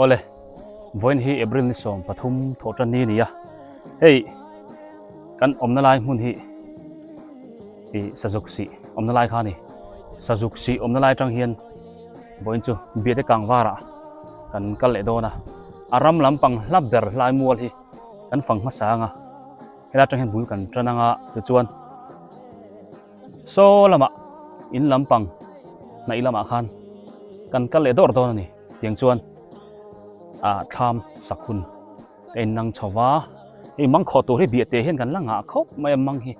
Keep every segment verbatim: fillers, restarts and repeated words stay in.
Awle, vawiin hi April ni sawm pathum Thawhtan ni a nih a. Hei, kan awmna lai hmun hi, hi Sazuksi awmna lai kha a nih. Sazuksi awmna lai aṭang hian vawiin chu Biate Kangvara kan kal leh dawn a. A ram lampang hla ber lai mual hi kan fang hmasa ang a. Helai aṭang hian bul kan ṭan ang a, tichuan saw lamah in lampang hnaih lamah khan kan kal leh dawr dawn a ni. Tiang chuan, a, thlam sak hun te in nang chho va. Hei, mang khawh tur hi Biate hian kan la ngah khawp mai a, mang hi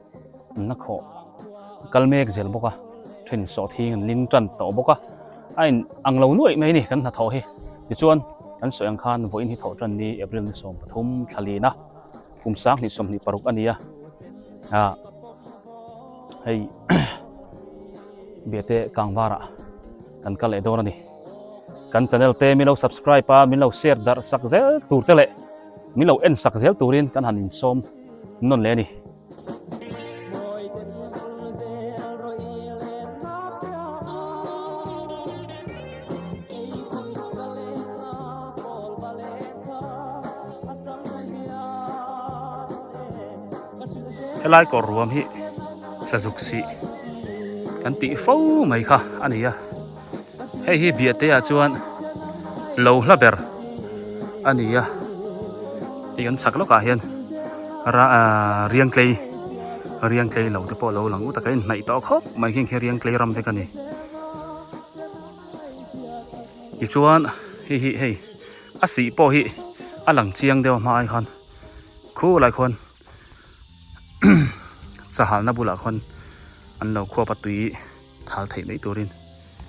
an la khawh kal mek zel bawk a, ṭhenin sawhthing an ling ṭan tawh bawk a, a inang lo nuaih mai a ni kan hnathawh hi. Tichuan, kan sawi ang khan vawiin hi Thawhtan ni April ni sawm pathum thla lina, kum sang hnih sawmhnih paruk a ni a. A, hei, Biate Kangvara kan kal leh dawn a ni. Kan channel te min lo subscribe a, min lo share darh sak zel tur te leh min lo en sak zel turin kan han insawm nawn leh a ni. Helai kawr ruam hi Sazuksi kan tih fo mai kha a ni a. Hei hi Biate ah chuan lo hla ber a ni a. Hei kan chhak lawkah hian ra-, a, riangtlei, riangtlei lo te pawh lo lang u taka in hnaih tawh khawp mai, khian khi riangtlei ram vek a ni. Tichuan, hei hi, hei, a sih pawh hi a lang chiang deuh a, hma ai khan. Khu lai khuan, chahalna bulah khuan an lo khuap a, tui thal theih mai turin.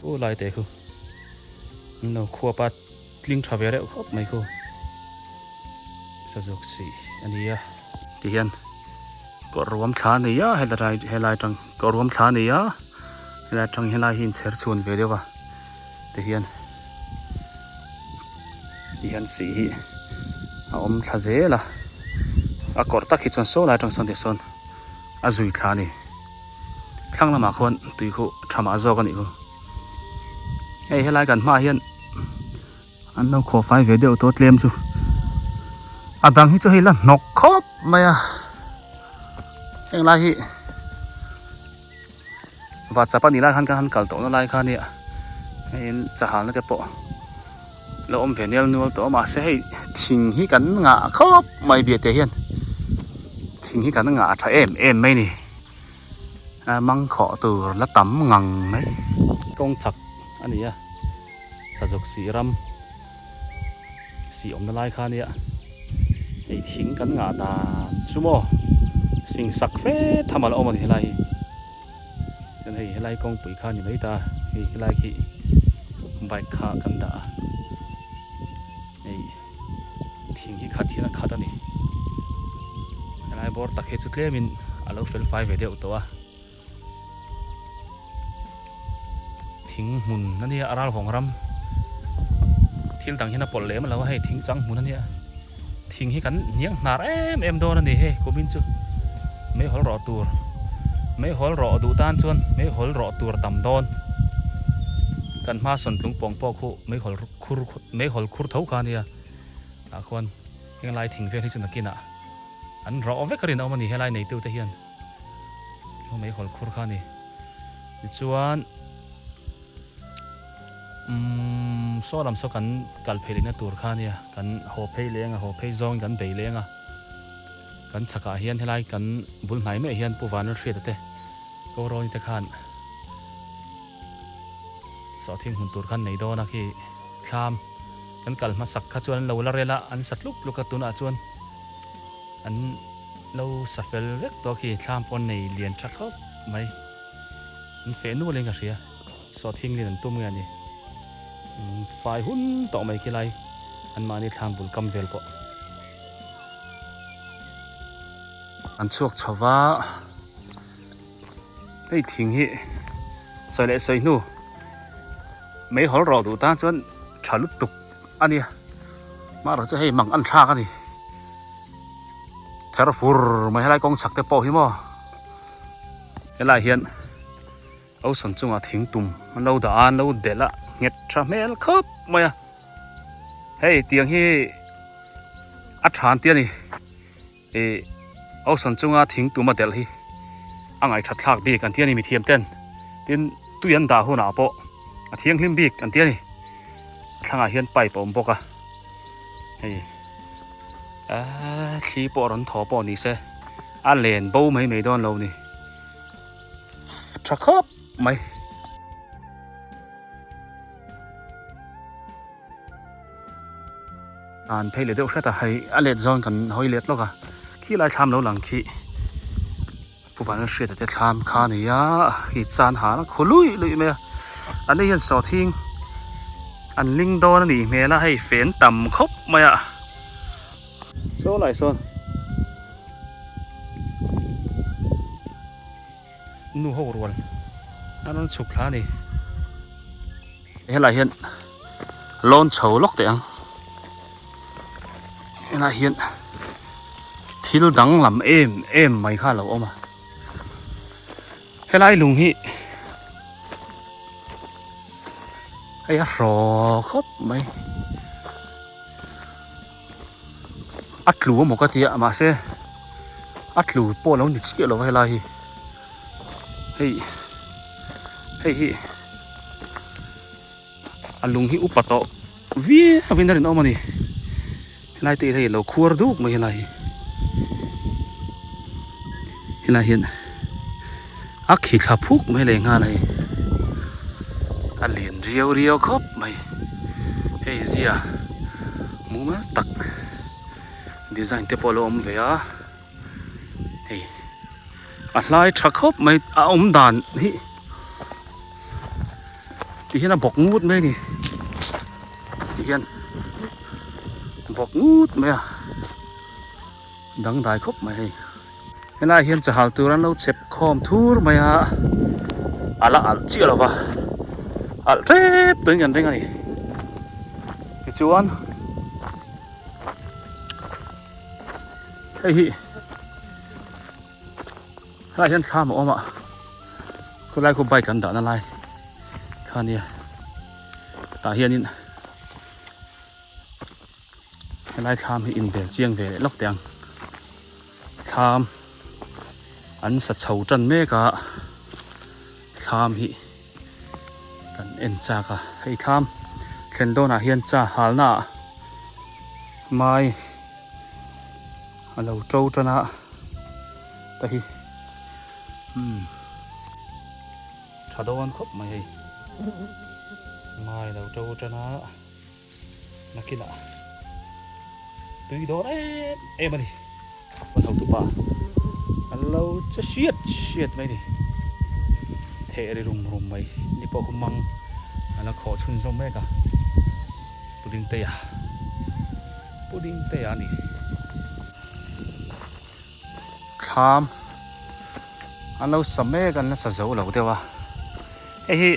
Khu lai te khu an lo khuap a, tling ṭha ve reuh khawp mai khu. Sazuksi a ni a. Tihian, kawr ruam thla a ni a, helai, helai aṭang kawr ruam thla a ni a. Helai aṭang hi, helai hi inchher chhun ve deuh a. Tihian, tihian sih hi a awm thla zel a. A kawr tak hi chuan saw lai aṭang sawn ti sawn a zui thla a ni. Thlang lamah khuan tui khu ṭha mah zawk a nih khu. Hei, helai kan hma hian an lo khuah fai ve deuh tawh tlem chu. A dang hi chu hei la hnawk khawp mai a. Heng lai hi vahchap a nih lai khan kan han kal tawhna lai kha a nia. Hei in chahalna te pawh lo awm ve nel nual tawh a, mahse hei thing hi kan ngah khawp mai Biate hian. Thing hi kan ngah ṭha em em mai ni. A, mang khawh tur la tam ngang mai. Kawng chhak a ni a, Sazuksi ram sih awmna lai kha a nia. Hei thing kan ngah dan chu maw, sing sak fe tham a la awm a ni helai hi. Chuan hei, helai kawngpui kha a ni mai ta, hei, helai khi bike kha kan dah a. Hei, thing hi khat hian a khat a ni. Helai bawr tak hi chu tlemin a lo fel fai ve deuh tawh a. Thing hmun a nia, a ral vawng ram. Thil dang hian a pawlh lem a lo a, hei, thing chang hmun a nia. Thing hi kan hniang hnar em em dawn a ni hei, kumin chu. Meihawl rawh tur. Meihawl rawh duh tan chuan meihawl rawh tur tam dawn. Kan hma sawn tlung pawng pawh khu meihawl khur, meihawl khur tho kha a nia. A khuan, heng lai thing vel hi chu nakinah an rawh vek a rin a awm a ni, helai neitute hian. Chu meihawl khur kha a ni. Tichuan, umm, saw lam saw kan kal phei lehna tur kha a nia. Kan haw phei leng a, haw phei zawngin kan bei leng a. Kan chhakah hian helai kan bul hnai maiah hian Pu Vanlalhriata te, Korawni te khan sawhthing hmun tur khan nei dawn a khi thlam kan kal hmasak kha chuan an lo la rel a, an sa tluk tluk a, tunah chuan an lo sa fel vek tawh a khi thlam pawh an nei lian ṭha khawp mai. An feh nualin ka hria, sawhthing lin an tum nge a ni. An fai hun tawh mai khi lai, anmahni thlam bul kam vel pawh. An chhuak chho va. Hei thing hi sawi leh sawi hnu, meihawl rawh duh tan chuan ṭha lutuk a nia. Mahse chu hei mang an thlak a ni. Ther fur mai helai kawng chhak te pawh hi maw. Helai hian Ausan chunga thing tum an lo dah a, an lo delh a, nghet ṭha hmel khawp mai a. Hei, tiang hi a than tia ni. E, ocean chunga thing tum a delh hi a ngai that thlak bik an tia ni mithiamten. Tin, tui an dah huna po a thianghlim bik an tia ni. Thlanga hian pipe a um bawk a. Hei. A, thli pawh a rawn thaw pawh ni se. A len bo mai mai dawn lo ni. Ṭha khawp mai. An phei leh deuh hret a, hei, a let zawn kan hawi let lawk a. Khi lai thlam lo lang khi. Pu Vanlalhriata te thlam kha a ni a, khi chan hal a khaw lui lui mai a. An ni hian sawhthing an ling dawn a nih hmel a, hei, fen tam khawp mai a. Saw lai sawn. Nu ho rual an rawn chhuk thla a ni. Helai hian lawn chho lawk teh ang. Helai hian thil danglam em em mai kha lo awm a. Helai lung hi hei a hraw khawp mai. A tlu a maw ka tia, mahse, a tlu pawh lo ni chiah lo va helai hi. Hei, hei hi. A lung hi upa tawh viau in a rinawm a ni. Helai te hei lo khuar duk mai helai hi. Helai hian. A khi thla phuk mai le nghal a hi. A lian riau riau khawp mai. Hei zia. Mumal tak. Design te pawh lo awm ve a. Hei. A hlai ṭha khawp mai a awm dan hi. Ti hian a bawk ngut mai a ni. Ti hian. Bawk ngut mai a. Dangdai khawp mai hei. Helai hian chahal tur an lo chep khawm thur mai a. A la alh chiah lo va. Alh ṭep tuin kan ring a ni. Tichuan, hei hi. Helai hian thlam a awm a. Khulai khu bike kan dahna lai kha a nia. Tah hianin helai thlam hi inbel chiang ve leh lawk teh ang. Thlam an sa chho ṭan mek a, thlam hi kan en chak a. Hei thlam thlen dawnah hian chahal na mai a lo ṭo ṭan a. Ta hi. Hmm. Ṭha dawn khawp mai hei. Mai lo ṭo ṭan a. Nakinah tui dawn em em a ni. Van hotupa an lo che hriat hriat mai ni. Theh ri rum rum mai. Ni pawh humang a la khawh chhunzawm mek a. Pu Dingteia. Pu Dingteia a ni. Thlam an lo sa mek, an la sa zo lo deuh a. Hei hi,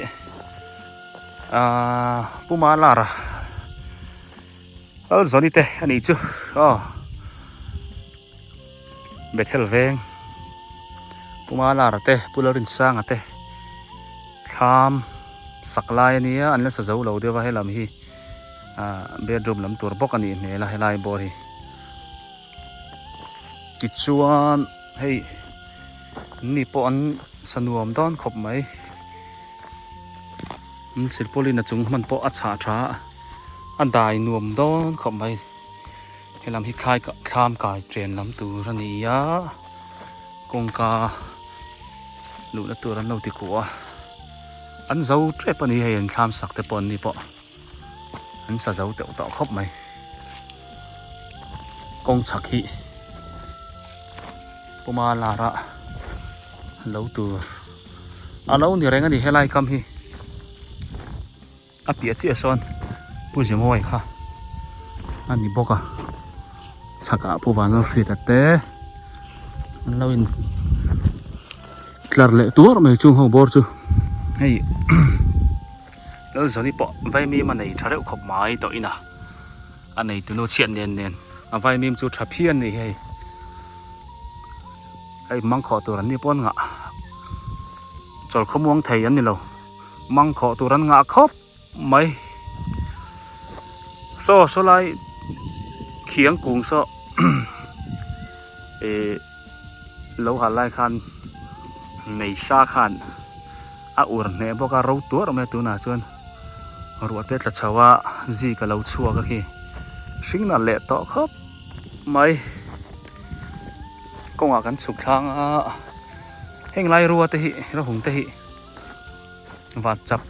a, Pu Malara Lalzawni te a ni chu. Aw. Bethel Veng. Pu Malara te, Pu Lalrinsanga te. Thlam sak lai a nia, an la sa zo lo deuh a, he lam hi, a, bedroom lam tur bawk a nih hmel a, helai bawr hi. Tichuan, hei, ni pawh an sa nuam dawn khawp mai. An silpaulin a chung hman pawh a chhah ṭha, a dai nuam dawn khawp mai. He lam hi thlai ka, thlam kai ṭen lam tur a ni a. Kawngka luhna tur an lo ti kuah a. An zo ṭep a ni hei, an thlam sak te pawh an ni pawh. An sa zo teuh tawh khawp mai. Kawng chhak hi Pu Malara lo tur a lo ni reng a ni helai kam hi. A piah chiah sawn Pu Zimhuai kha a ni bawk a. Chhakah Pu Vanlalhriata te an lo in tlar leh tuar mai chung ho bawr chu. Hei. Lalzawni pawh vaimim a nei ṭha reuh khawp mai tawh in a, a neitunu chhiat nen nen. A vaimim chu ṭha phian ni hei. Hei, mangkhawh tur an ni pawn ngah. Chawl khawmuang thei an ni lo. Mangkhawh tur an ngah khawp mai. Saw, saw lai khiang kung saw. E, lo ha lai khan, meisa khan. A ur hne bawk a, ro tuar me tuna chuan. Ruate tla chho a, zi ka lo chhuak a khi. Hring nalh leh tawh khawp mai. Kawngah kan chhuk thlang a. Heng lai rua te hi, ro hung te hi. Vat chap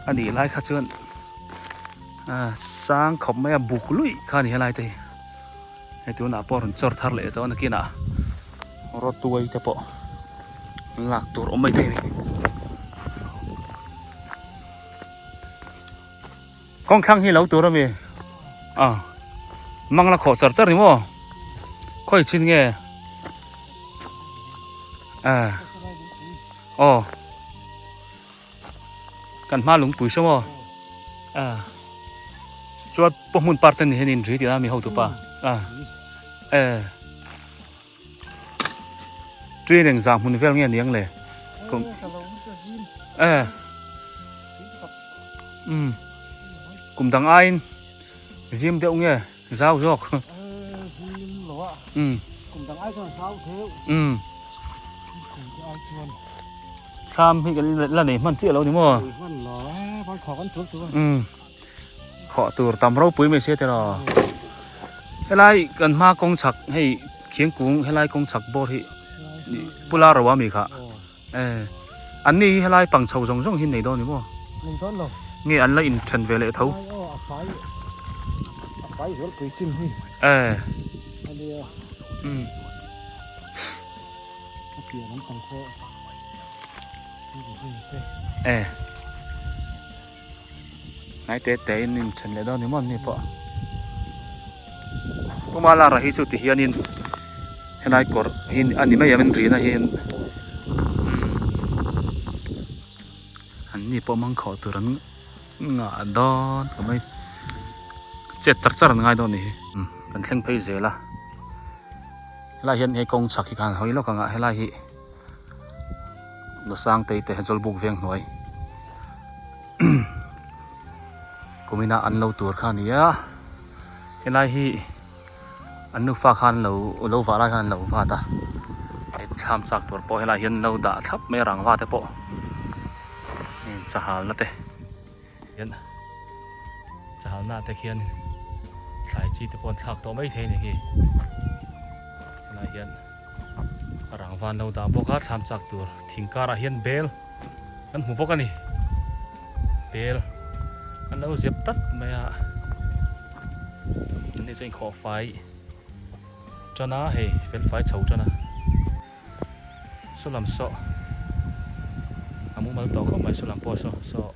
a nih lai kha chuan, a, sang khawp mai a, buk luih kha a ni helai te hi. Hei tunah pawh rawn chawr thar leh tawh a, nakinah rawt tuai te pawh lak tur awm mai thei a ni. Kawng thlang hi lo tur a mi? A, mang la khawh char char ni maw? Khawi chin nge? A. Aw. Kan hma lungpui saw maw? A. Chuan pawh hmun par ten ni hian inri tih a mi hotupa. A. E. Train engzah hmun vel nge ni ang le? Kum- E. Um. Kum dang aiin zim deuh nge? Zau zawk. E, zim lo a. Um. Kum dang ai chuan zau theuh. Um. Kum dang ai chuan. Thlam hi kan la nei hman chiah lo ni maw? Nei hman lo, e, vai khawh kan tul tul. Um. Khawh tur tam ropui mai se te lo. Helai kan hma kawng chhak hei, khiang kung helai kawng chhak bawr hi pula ro a mi kha. Aw. E, an ni hi helai pang chho zawng zawng hi nei dawn ni maw? Nei dawn lo. Nge an la inṭhen ve leh tho? Ai aw, a fai, a fai zawlpui chin hi. E. A nia. Um. A piah lampang khaw. E. Ngai tete in inṭhen leh dawn ni maw an ni pawh. Tuma lar a hi chu ti hianin, helai kawr hi a ni mai em inrina hian. An ni pawh mang khawh tur an ngah dawn khawp mai. Chet char char an ngai dawn ni hi. Kan thleng phei zel a. Helai hian hei kawng chhak hi khan hawi lawk ang a, helai hi Nosangtei te, Zawlbuk veng hnuai. Kumina an lo tur kha a ni a. Helai hi an nufa khan lo, lo vah lai khan lo vat a. Hei thlam chak tur pawh helai hian lo dah thlap mai a, rangva te pawh. Hei chahalna te. Hian chahalna te khian thlai chi te pawh an thlak tawh mai thei a ni hi. Helai hian a rangva an lo dah bawk a, thlam chak tur thing karah hian bel kan hmu bawk a ni. Bel an lo zep tlat mai a. An ni chuan inkhawh fai ṭan a, hei, fel fai chho ṭan a. Saw lam saw a mumal tawh khawp mai, saw lam pawh saw, saw.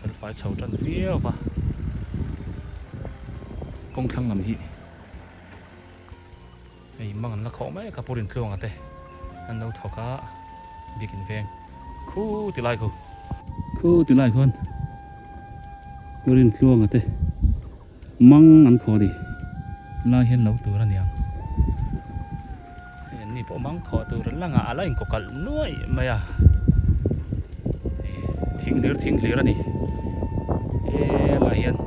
Fel fai chho ṭan viau va. Kawng thlang lam hi hei mang an la khawh mek a, Pu Rinthluanga te an lo thawk a, biakin veng. Khu ti lai khu. Khu ti lai khuan Pu Rinthluanga te mang an khawh a ni. Lai hian lo tur a ni ang. Hei, an ni pawh mang khawh tur an la ngah a, la inkawkalh nuaih mai a. Hei, thing hlir, thing hlir a ni. Helai hian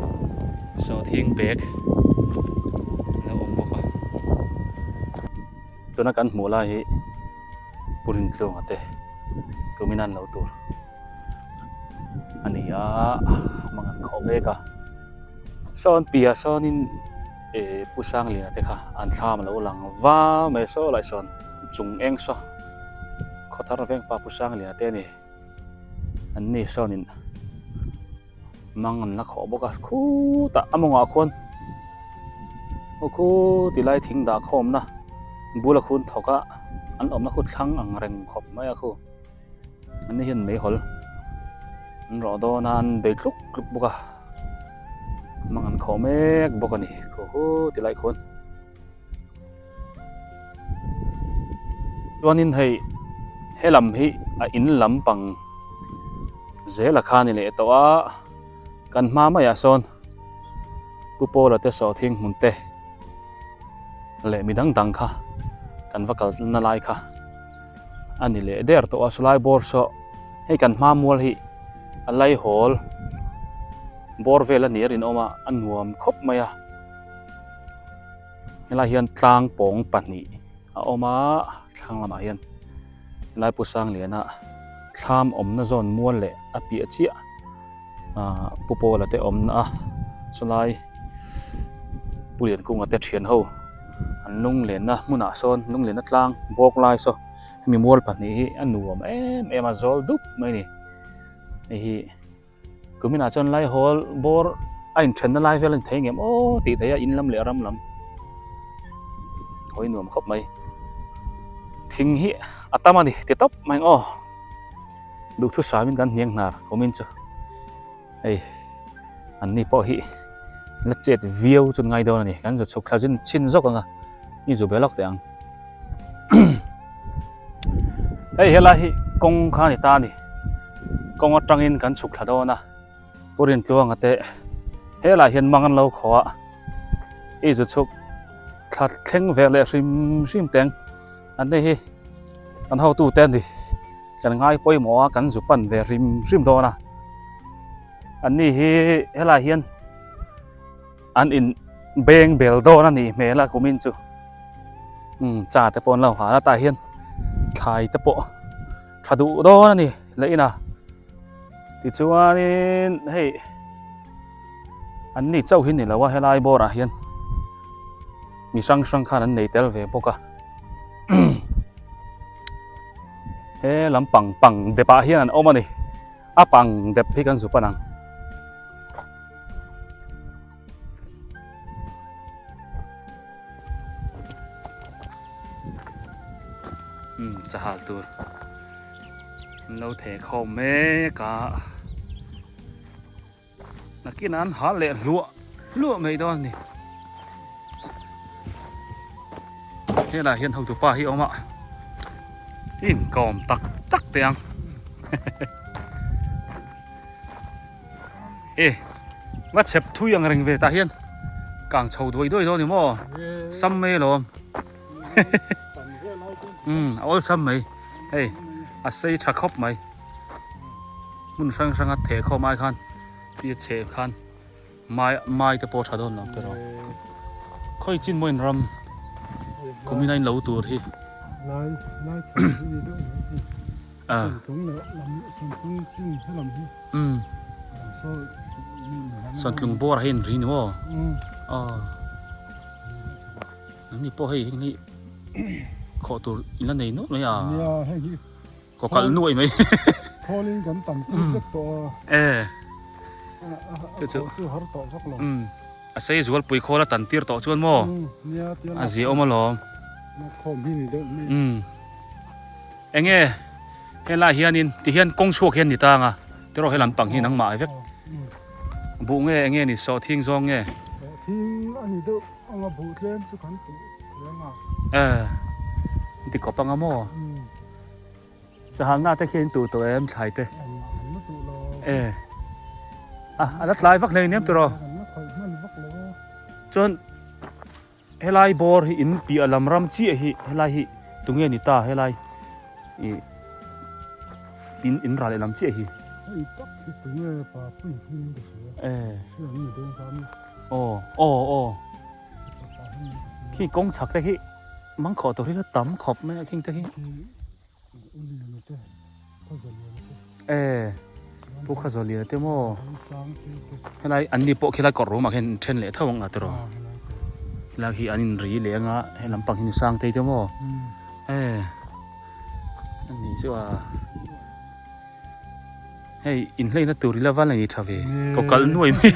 sawhthing bag lo awm bawk a. Tuna kan hmuh lai hi Pu Rinthluanga te kumin an lo tur a ni a, mang an khawh mek a. Sawn piah sawnin, e, Pu Sangliana te kha an thlam lo lang va mai saw lai sawn, chung eng saw. Khawthar vengpa Pu Sangliana te a ni. An ni sawnin mang an la khawh bawk a, khutah a mawngah khuan. Aw, khu ti lai thing dah khawmna bula khuan thawk a, an awmna khu thlang ang reng khawp mai a khu. An ni hian meihawl an rawh dawn a, an bei tluk tluk bawk a, mang an khawh mek bawk a ni, khu khu ti lai khuan. Chuanin hei, he lam hi a in lampang zel a kha ni leh tawh a, kan hma maiah sawn Pu Paula te, Sawhthing Hmun te leh mi dang dang kha kan va kalna lai kha a ni leh der tawh a, saw lai bawr saw hei kan hma mual hi a lai hawl Bawr vel a ni a rin awm a, a nuam khawp mai a. Helai hian tlang pawng pahnih a awm a, thlang lamah hian. Helai Pu Sangliana thlam awmna zawn mual leh a piah chiah, a, Pu Paula te awmna a, chulai Pu Liankunga te ṭhian ho an nung lenna hmunah sawn, nung lenna tlang bawk lai saw, hemi mual pahnih hi a nuam em em a, zawl dup mai ni. Hei hi, kumin a chuan lai hawl bawr a inṭhenna lai vel a ni thei ngem aw, tih theih a, in lam leh ram lam. Hawi nuam khawp mai. Thing hi a tam a ni, ti tawp mai ang aw. Duhthusamin kan hniang hnar, kumin chu. Hei, anni pawh hi la chet viau chu ngai dawn a ni, kan zu chhuk thla zin chin zawk ang a. I zu be lawk teh ang. Hei, helai hi kawng kha ni ta ni. Kawng aṭangin kan chhuk thla dawn a. Pu Rintluanga te helai hian mang an lo khaw a. I zu chhuk thla thleng ve leh hrim hrim teng. Anni hi kan hotute a ni. Kan ngai pawimawh a, kan zu pan ve hrim hrim dawn a. Anni hi helai hian an inbengbel dawn a nih hmel a, kumin chu. Hmm, cha te pawh an lo hal a, tah hian thlai te pawh ṭha duh dawn a ni, la in a. Tichuanin hei, anni chauh hi ni lo a, helai bawrah hian mi hrang hrang khan an nei tel ve bawk a. He lampang pang depah hian an awm a ni. A pang dep hi kan zu pan ang. Hmm, chahal tur. An lo the khawm mek a. Nakinah an hal leh hluah hluah mai dawn a ni. Helai hian hotupa hi a awm a, inkawm tak tak teh ang. E, va chhep thui ang reng ve tah hian. Kang chho duai duai dawn ni maw? Yes. Sam mai lawm. Tan vel lai chu. Hmm, a awlsam mai. Hei, a sei ṭha khawp mai. Hmun hrang hrang a the khawm ai khan. Tia chhe khan. Mai, mai te pawh ṭha dawn lo tiraw. Khawi chin maw in ram? Kumin a in lo tur hi. Lai, lai san hi ni deuh mai hi. A. Santlung leh lam, Santlung chin he lam hi. Um. Lam saw, um, lam Santlung bawr a hi in ri ni maw? Um. A. Nangni pawh hei, heng hi khawh tur in la nei nawt mai a. Nia, hei hi. Kawkalh nuai mai. Khawlin kan tan tir vek tawh a. E. A, a, a, chu chu har tawh vak lo. Um. A sei zualpui khawl a tan tir tawh chuan maw? Um, nia, tia a zia awm alawm. Na khawm hi ni deuh mai. Um. Eng nge, helai hianin, ti hian kawng chhuak hian ni ta ang a. Tiraw he lampang hi nangmah vek. A, um. Buh nge, eng nge ni, sawhthing zawng nge? Sawhthing a ni deuh ang a, buh tlem chu kan tuh tlem a. E. Ti kawp ang a maw? Um. Chahalna te khi in tuh tawh em, thlai te? Em, em, na tuh lo. E. A, a la tlai vak hle nem tiraw? Em, na khawih hman vak lo. Chuan, helai bawr hi in piah lam ram chiah hi, helai hi, tunge ni ta, helai. I, in, in ral leh lam chiah hi. Hei, tak hi tunge pa pui hin de. E. Hi ang ni dong sa ni. Aw, aw, aw. Khi kawng chhak te khi, mangkhawh tur hi la tam khawp mai a, khing te khi. Khi. E, Pu Khazawliana te maw? Helai anni pawh khilai kawr ruomah khian ṭhen leh tho ang a tiraw. Helai hi an inri leh ang a, he lampang hi Nusangtei te maw? E, anni chu a. Hei, inhleina tur i la val a ni ṭha ve. Ko kal nuai mai.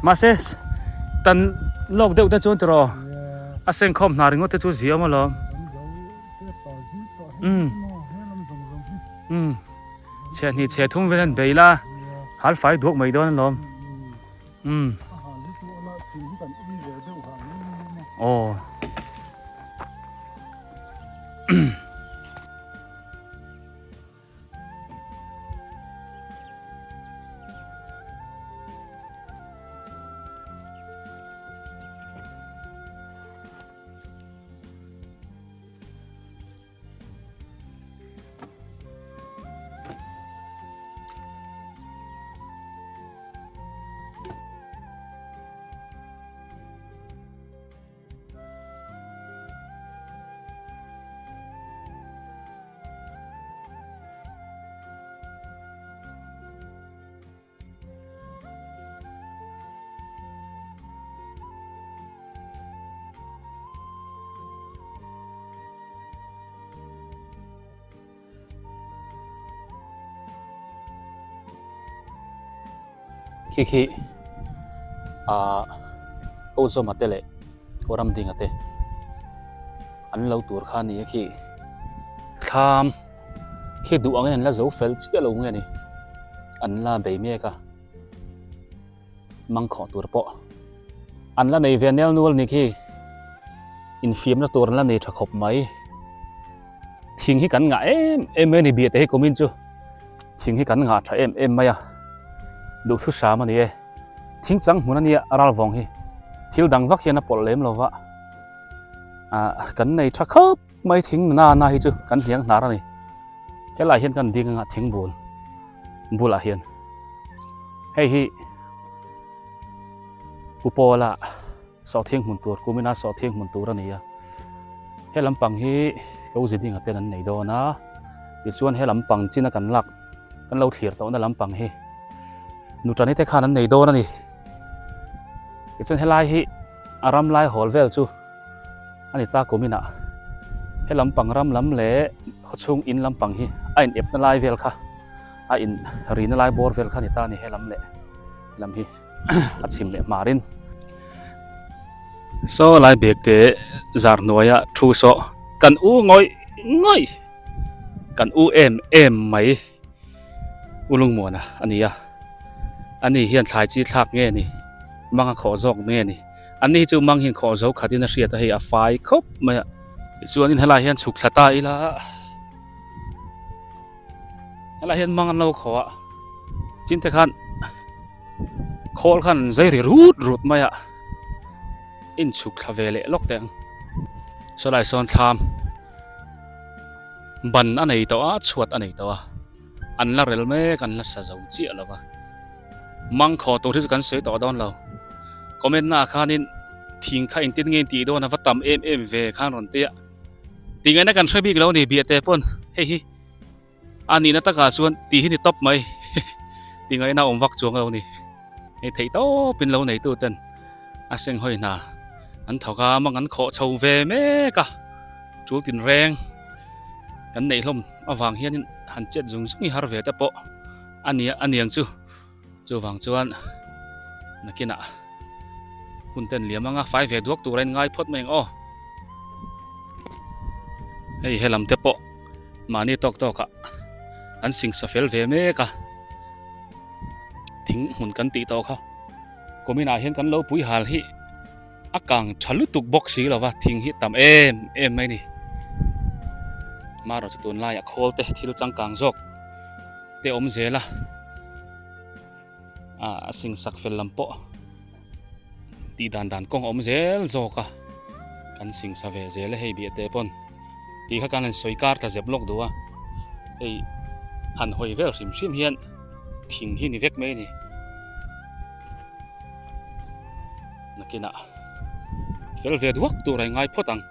Mahse, tan lawk deuh te chuan tiraw. A seng khawm hna ringawt te chu zia awm alawm. Um. Um. Chhe hnih chhe thum vel hen bei la. Hal fai duak mai dawn alawm. Um. Aw. Khi khi, a, ko Zomate leh ko Ramdingate an lo tur kha ni khi, thlam khi du angin an la zo fel chiah lou nge ni. An la bei mek a. Mangkho tur po an la nei ve nel nual ni khi, infiamna tur an la nei tha khop mai. Thing hi kan ngah em em mai ni, Biate hi kumin chu. Thing hi kan ngah tha em em mai a. Duhthusam a ni e. Thing chang hmun a ni a, Ralvawng hi. Thil dang vak hian a pawlh lem lo va. A, kan nei tha khop mai thing na na hi chu kan hniang hnar a ni. Helai hian kan ding anga thing bul, bulah hian. Hei hi Pu Paula sawhthing hmun tur, kumina sawhthing hmun tur a ni a. He lampang hi ko Zidingaten an nei dawn a. Tichuan he lampang china kan lak, kan lo thlir tawhna lampang hi Nutanite khan an nei dawn a ni. Tichuan helai hi a ram lai hawl vel chu a ni ta, kuminah he lampang ram lam leh khawchhung in lampang hi a inepna lai vel kha, a inrina lai bawr vel kha ni ta ni he lam leh, he lam hi a chhim leh hmarin. Saw lai Biate zar hnuaia thu saw kan u ngawih ngawih, kan u em em mai. U Lungmuana a ni a. Ani hian thlai chi thlak nge ni, mang a khawh zawk nge ni. Ani chu mang hian khawh zo khatin a hriat a, hei a fai khawp mai a. Tichuan in helai hian chhuk thla ta ila. Helai hian mang an lo khawh a. Chinte khan khawl khan zai ri rut rut mai a. In chhuk thla ve leh lawk teh ang. Saw lai sawn thlam ban a nei tawh a, chhuat a nei tawh a. An la rel mek, an la sa zo chiah lo va. Mang khawh tur hi chu kan sawi tawh dawn lo. Comment-na khanin thing kha engtin nge in tih dawn a, va tam em em ve khan rawn ti a. Ti ngaihna kan hre bik lo ni, Biate pawn hei hi a nihna taka chuan ti hi ni tawp mai. Ti ngaihna awm vak chuang lo ni. Hei, theih tawpin lo neituten a seng hawi hna an thawk a, mang an khawh chho ve mek a. Tul tinreng kan neih hlawm avang hianin han chet zung zung i har ve te pawh a ni, a ni ang chu. Chuvang chuan nakinah hun ten liam anga fai ve duak tura in ngai phawt mai ang aw. Hei, he lam te pawh mahni tawk tawkah an singsa fel ve mek a. Thing hmun kan tih tawh kha, kuminah hian kan lo pui hal hi a kang ṭha lutuk bawk si lo va, thing hi tam em em mai ni. Mahse chu tunlaiah khawl te, thil changkang zawk te awm zel a, a, a singsak fel lam pawh tih dan dan kawng a awm zel zawk a, kan singsa ve zel e hei Biate pawn. Tih kha kan han sawi kar ta zep lawk duh a, hei, han hawi vel hrim hrim hian thing hi ni vek mai a ni. Nakinah fel ve duak tura i ngai phawt ang.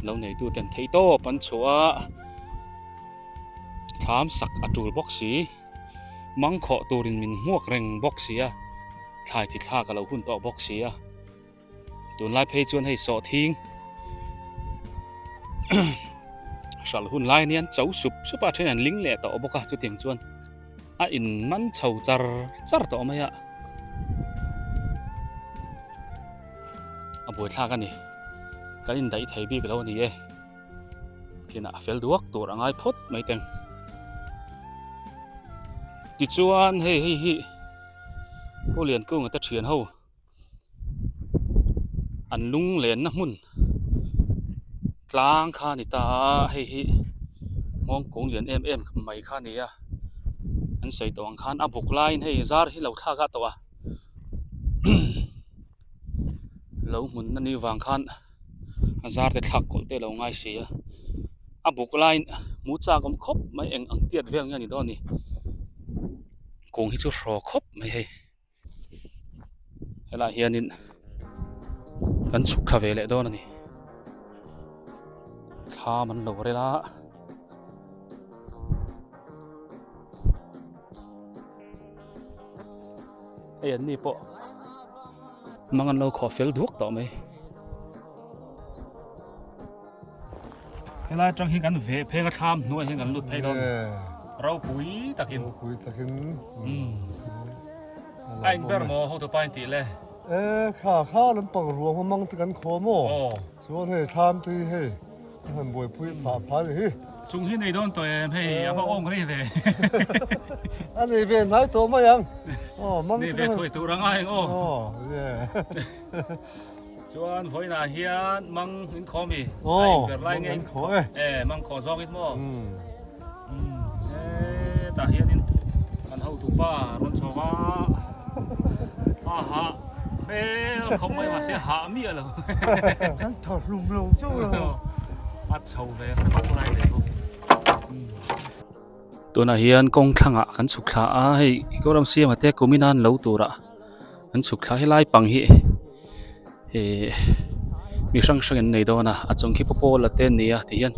Lo neituten theih tawp an chhuah a, thlam sak a tul bawk si. Mang khawh turin min hmuak reng bawk si a, thlai chi thlak a lo hun tawh bawk si a. Tunlai phei chuan hei sawhthing hralh hun lai a nia, an cho sup sup a, ṭhen an ling leh tawh bawk a, chutiang chuan a inman chho char char tawh mai a. A buai thlak a ni, kan indaih thei bik lo a ni e. Kinah fel duak tur a ngai phawt mai teng. Tichuan hei, hei hi Pu Liankunga te ṭhian ho an lunglenna hmun tlang kha ni ta a, hei hi Hmawngkung lian em em mai kha ni a. An sawi tawh ang khan a buk laiin hei zar hi lo thlak a tawh a. Lo hmun a ni vang khan a zar te thlak kawlh te lo ngai si a. A buk laiin hmu chak awm khawp mai, eng ang tiat vel nge a ni dawn ni. Kung hi chu hraw khawp mai hei. Helai hianin kan chhuk thla ve leh dawn a ni. Thlam an lo rel a. Hei an ni pawh mang an lo khawh fel duak tawh mai. Helai aṭang hi kan veh pheng a, thlam hnuai hian kan lut phei dawn. Yeah. Ropui takin. Ropui takin. Hmm. Ai, ber mo, hau tu pain ti le. E, kha, kha lam pang ruang ho mang ti kan kho mo. Aw. Suan hei, tham ti hei. Han buai pui pha pha ni hi. Chung hi nei don to em hei, a va ong ri ve. A nei ve nai to ma yang. Aw, mang nei ve thoi tu rang ai aw. Aw, yeah. Chuan vawiinah hian mang in khaw mi? Aw, a inber lai ngei. Mang in khaw e. E, mang khaw zawng in maw? Hmm. Hmm. E, tah hian in kan hotupa rawn chhawng a. A hah hmel khawp mai, mahse hah miah lo. Kan thaw hlum lo chu lo. A chho ve, a khawp lai ve. Hmm. Tunah hian kawng thlangah kan chhuk thla a, hei, Goramsiama te kumin a an lo turah kan chhuk thla hi lai pang hi. E, mi hrang hrangin nei dawn a, a chung khi Pu Paula te an ni a, ti hian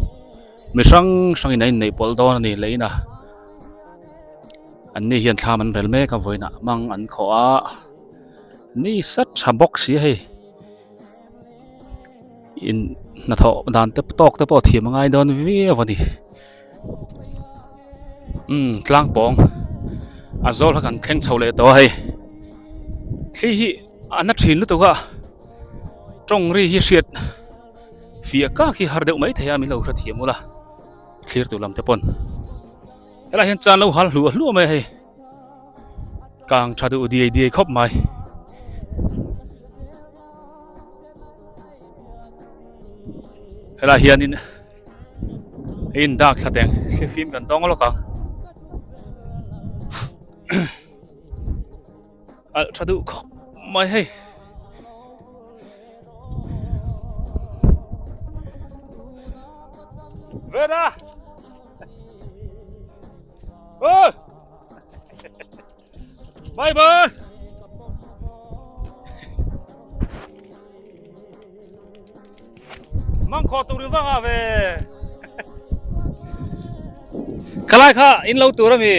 mi hrang hrangin an inneih pawlh dawn a ni leiin a. Anni hian thlam an rel mek a, vawiinah mang an khawh a, ni sa ṭha bawk si a hei. In hnathawh dan te, tawk te pawh thiam a ngai dawn viau a ni. Um, tlang pawng a zawl kha kan thleng chho leh tawh a hei. Thli hi a na ṭhin lutuk a, ṭawng ri hi hriat fiah kak hi har deuh mai thei a, min lo hrethiam ula, thlirtu lam te pawn. Helai hian chan lo hal hluah hluah mai a hei. Kang ṭha duh diai diai khawp mai. Helai hian in, in dak thla teng hre fim kan dawng lawk a. Alh ṭha duh khawp mai hei. Vena! Oi! Bye bye! Mang khaw tur vang a ve. Ka lai kha in lo tur a mi.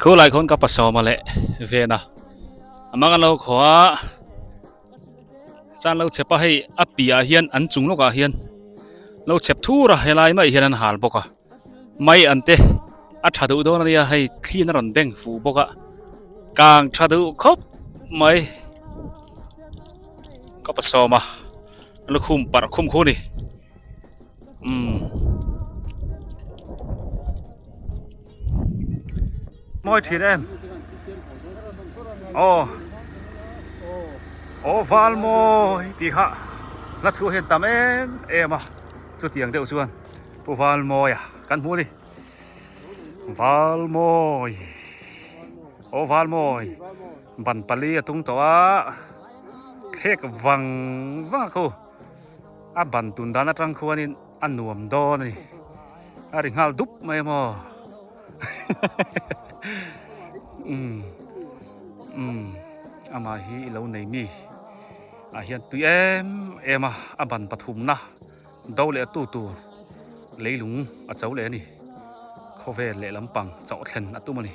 Khulai khawng ka pa sawma leh Vena a mang a lo khaw a. Chan lo chhep a hei, a piahah hian an chung lawkah hian lo chhep thur a, helai mai hian an hal bawk a. Mai an te a ṭha duh dawn a nia, hei thli an rawn deng fuh bawk a. Kang ṭha duh khawp mai. Ka pa sawma lukhum parh khum khu ni. Um. Mawi ṭhin em. Aw. Aw, val mawi tih kha hla thu hian tam em em a. Chutiang deuh chuan Pu Valmawia kan hmu a ni. Valmawi. Aw, Valmawi. Ban pali a tung tawh a. Thlek vang vang a khu. A ban tun dan aṭang khuanin a nuam dawn a ni. A ri nghal dup mai a maw. Um, um, ama hi i lo nei mi. A hian tui em em a, a ban pathumna do leh a tu tur leilung a cho leh a ni. Khawvel leh lampang chawh thlen a tum a ni.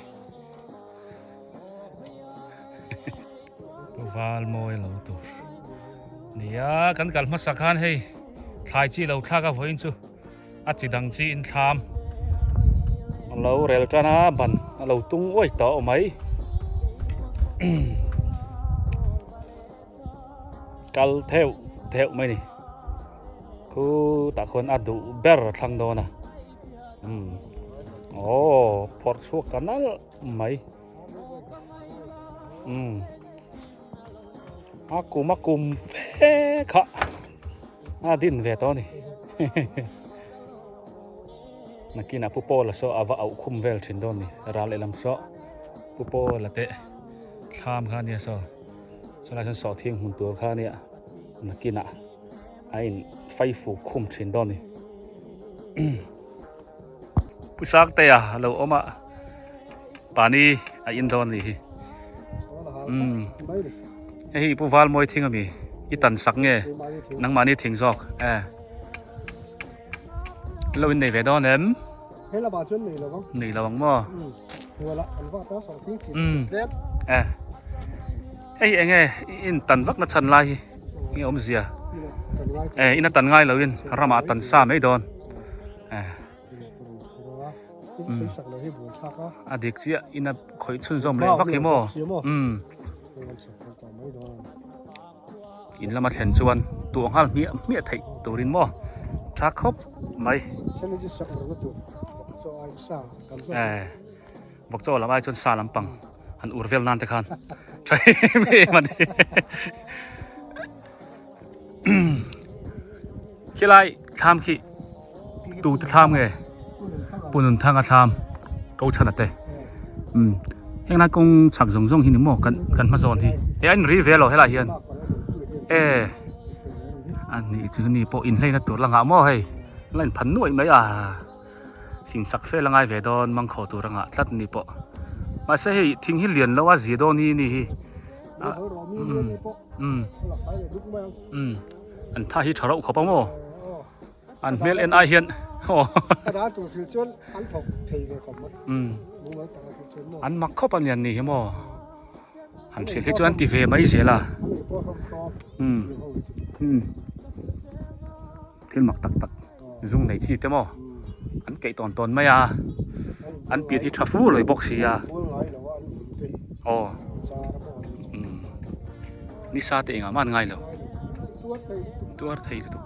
Pu Valmawi lo tur nia, kan kal hmasa khan hei thlai chi lo thlak a vawiin chu a chi dang chi in thlam a lo rel tan a, ban a lo tung uai tawh mai. Kal theuh theuh mai ni. Khutah khuan a duh ber thlang dawn a. Um. Aw, phawrh chhuak ka nalh mai. Um. A kum, a kum fe kha. A din ve tawh a ni. Nakinah Pu Paula saw a va auh khum vel ṭhin dawn a ni. Ral leh lam saw Pu Paula te thlam kha a nia saw. Saw lai sawn sawhthing hmun tur kha a nia. Nakinah a in fai fuk khum ṭhin dawn a ni. Pu Sakteia lo awm a, Pani a in dawn a ni hi. Um. Hei hi Pu Valmawi thing a mi. I tan sak nge? Nangmahni thing zawk. Eh. Lo in nei ve dawn em? Hei lamah chuan nei lo vang. Nei lo vang maw? Um. Hnua lah an vak ta sawhthing chi. Um. Tlem. Eh. Hei hi eng nge? I in tan vak na chhan lai hi. Nge omzia. E, ina tan ngai lou in, rama tan sa mai dawn. E. Mm. A dik chia ina khoi chhun zawm leh vak hi maw. Mm. In lama thlen chuan tuah nghal hmiah hmiah theih turin maw. Ṭha khawp mai. E. Vawk chaw lam ai chuan sa lampang han ur vel nan te khan. Ṭha em em a ni. Khilai thlam khi tute thlam nge. Pu Nunthanga thlam. Ko chhana te. Um. Heng lai kawng chhak zawng zawng hi ni maw kan, kan hma zawn hi. E, an ri ve lo helai hian. E. A ni chu ni pawh inhleina tur la ngah maw hei. La inphan nuai mai a. Sin sak fe la ngai ve dawn, mangkhaw tur a ngah tlat ni pawh. Mahse hei, thing hi lian lo a zia dawn hi ni hi. A, um, um, um. An tha hi ṭha reuh khawp a maw. An hmel en ai hian. Aw. Um. An mak khawp a lian ni hi maw. Han hrilh hi chuan ti ve mai zel a. Hmm. Hmm. Thil mak tak tak. Zung nei chi te maw? An keih tawn tawn mai a. An pian hi ṭha fu lo bawk si a. Aw. Hmm. Ni sa te engah man ngai lo. Tuar thei lutuk.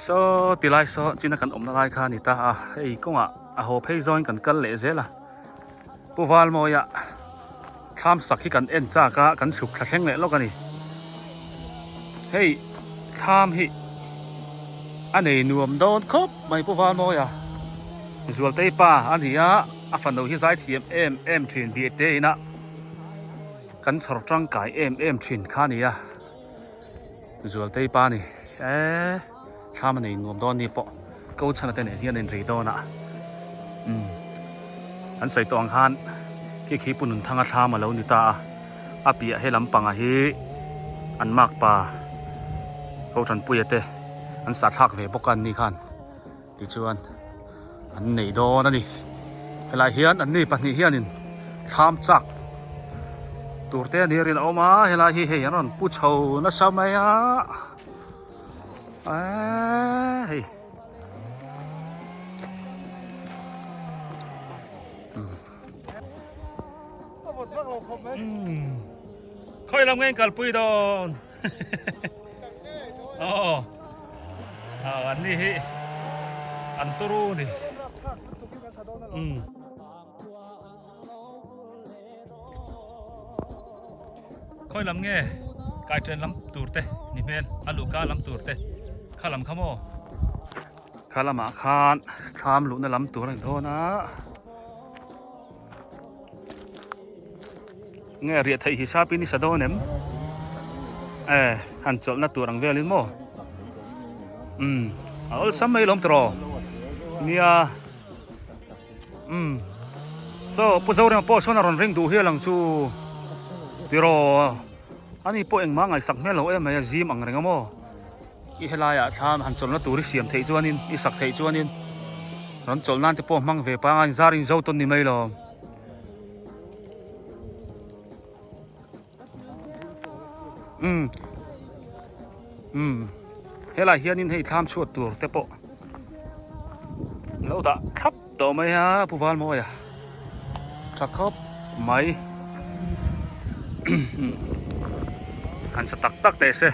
Saw, tilai saw, chin a kan awmna lai kha a ni ta a. Hei kawngah a haw phei zawngin kan kal leh zel a. Pu Valmawia thlam sak hi kan en chak a, kan chhuk thla thleng leh lawk a ni. Hei, thlam hi a nei nuam dawn khawp mai Pu Valmawia. Zualtei pa a ni a, a fanu hi zai thiam em em ṭhin, Biate ina kan chhawr ṭangkai em em ṭhin kha a ni a. Zualtei pa ni. E, thlam a nei nuam dawn ni pawh. Ko chhana te nen hian a inri dawn a. Um. An sawi tawh ang khan, khi khi Pu Nunthanga thlam a lo ni ta a. A piah he lampang a hi an makpa Ko Ṭanpuia te an sa thlak ve bawk a ni khan. Tichuan, an nei dawn a ni. Helai hian, an ni pahnih hianin thlam chak tur te a ni rin a awm a, helai hi hei an rawn pu chho nasa mai a. A, hei. Hmm. Hmm. Khawi lam nge in kalpui dawn? Aw. Aw, an ni hi. An turu ni. Um. Khawi lam nge? Kaiten lam tur te, ni hmel, a luhka lam tur te. Kha lam kha maw? Kha lamah khan thlam luhna lam tur a ni dawn a. Nge riah theih hisap in i sa dawn em? E, han chawlhna tur ang velin maw? Um, a awlsam mai lawm tiraw. Nia. Um. So, Pu Zorema pawh sawn a rawn ring duh hial ang chu. Tiraw. Ani pawh engmah ngaisak hmel lo em mai a, zim ang reng a maw? I helaiah thlam han chawlhna tur i siam theih chuanin, i sak theih chuanin, rawn chawlh nan te pawh hmang ve pangain zar in zo tawn ni mai lo. Um. Um. Helai hianin hei thlam chhuat tur te pawh lo dah thlap tawh mai a, Pu Valmawia. Ṭha khawp mai. Kan sa tak tak teh se.